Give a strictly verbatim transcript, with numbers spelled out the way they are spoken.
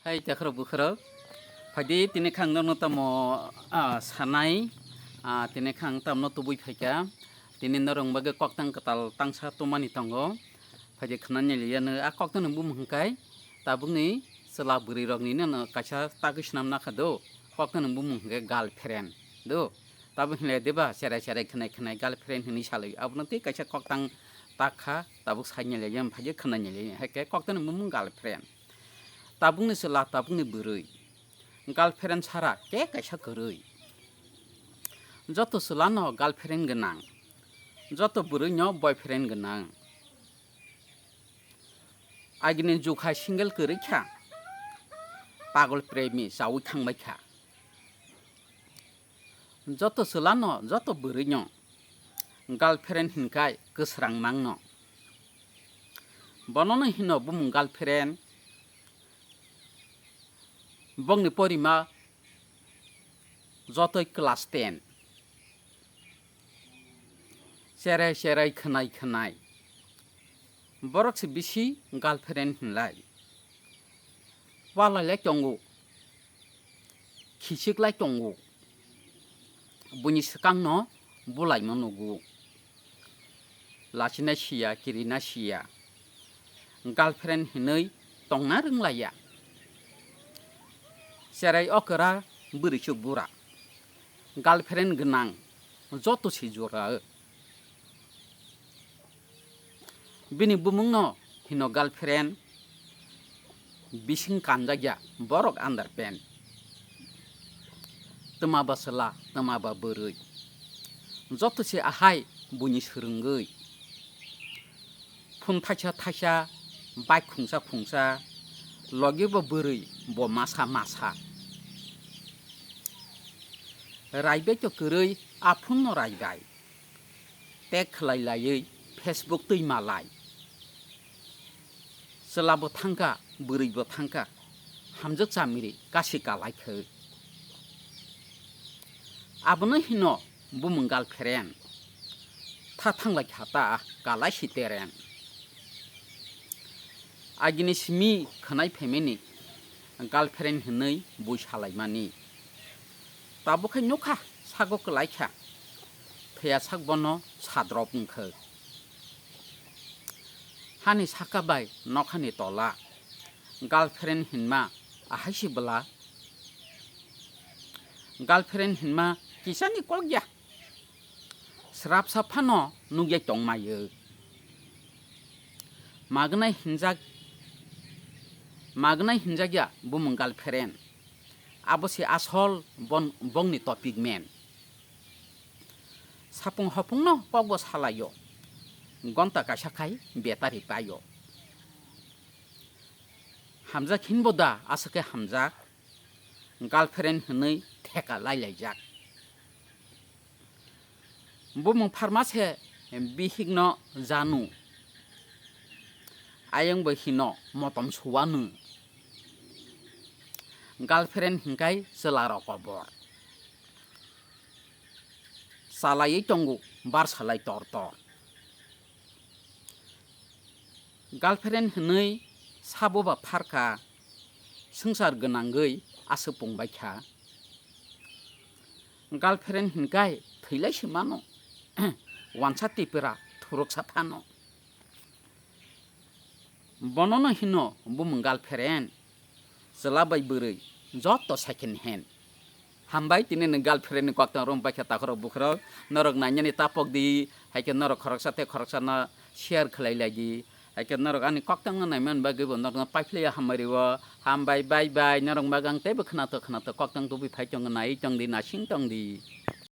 Hai, tekhorok bukhrok. Phaidi, tini khe ang norokno tamo, ah, sanai, ah, tini khe ang tamno tubui phaikha. Tini norok bagwi koktang kwtal tangsa tumani tongo. Phaidi khwnani liya no a koktangni bumung hwnkhe tabukni chwla bwrwirokni no kaisa tagwi swnam nakha do. Koktangni bumung hwnkhe girlfriend do. Tabuk hinle deba cherai cherai khwnai khwnai girlfriend hinwi salwi. Abono tei kaisa koktang tak kha, tabuk saini liya, phaidi khwnani liya. Hai khe koktangni bumung girlfriend. Tabukni chwla, tabukni bwrwi. Girlfriend sara khe kaisa kwrwi. Joto chwlano girlfriend gwnang. Joto bwrwino boyfriend gwnang. Agini jukha single kwrwi kha. Pagol premi chaui thangbai kha. Joto chwlano, joto bwrwino girlfriend hinkai kwsrang mangno. Bonono hino bumung girlfriend, bongni porima jotoi class ten. Cherai cherai khwnai khwnai. Borok se bisi girlfriend hinlai. Walai lai tongo. Khichik lai tongo. Buini swkangno bulaima nugo. Lachina siya, kirina siya. Girlfriend hinwi tongna rwnglaiya. Cherai okra bwrwi chuk bura. Girlfriend gwnang joto se jora. Bini bumungno hino girlfriend, bising kanjakya borok underpant. Twma ba chwla, twma ba bwrwi. Joto se ahai buini swrwngwi. Phone thaisa thaisa, bike khungsa khungsa, logi bo bwrwi bo masa masa. Raibai to kwrwi a phone no raibai. Tag khlai laiwi Facebook twi malai. Chwla bo thangkha, bwrwi bo thangkha, hamjak chamiri kasi kalai khe. Abono hino bumung girlfriend. Tha thanglai kha ta kalai si teren. Agini simi khwnai phaimani girlfriend hinwi bui salaimani. Tabuk khai nukha sago kwlai kha. Phiya sak bono sadrop wngkha. Hani saka bai nokhani tola. Girlfriend hinma ahai si bwla. Girlfriend hinma kisani kol ya. Srapsa phano nukya tongmayo. Magnai hinjak, magnai hinjakya bumung girlfriend. Abo se asol bon-, bongni topic man. Sapung hopungno kokbo salayo. Gonta kaisa khai betari payo. Hamjak hinbo da aswk khe hamjak? Girlfriend hinwi theka lailaijak. Bumung pharma se bihikno janu. Ayang bo hino motom suwanu. Girlfriend hinkai chwla rok kobor. Chalaiwi tongo bar salai tor tor. Girlfriend hinwi sabo ba pharkha, swngchar gwnangwi aswk pungbaikha. Girlfriend hinkai thwilai se mano, wansa tipra thuruksa phano. Bonono hino bumung girlfriend. Chwla bai bwrwi joto second hand. Hambai tini ni girlfriend ni koktang rom paikha takhorok bukhorok norok nainani tapok di, hai khe norok khoroksa tei khoroksa no share khlai lai di, hai khe norok ani koktang no naiman bagwi bo norok no paiphlaiya hambai rio. Hambai, bye bye, norok bagang teibo khwnato khwnato koktang tubui phai tongo, nai tong di, nasing tong di.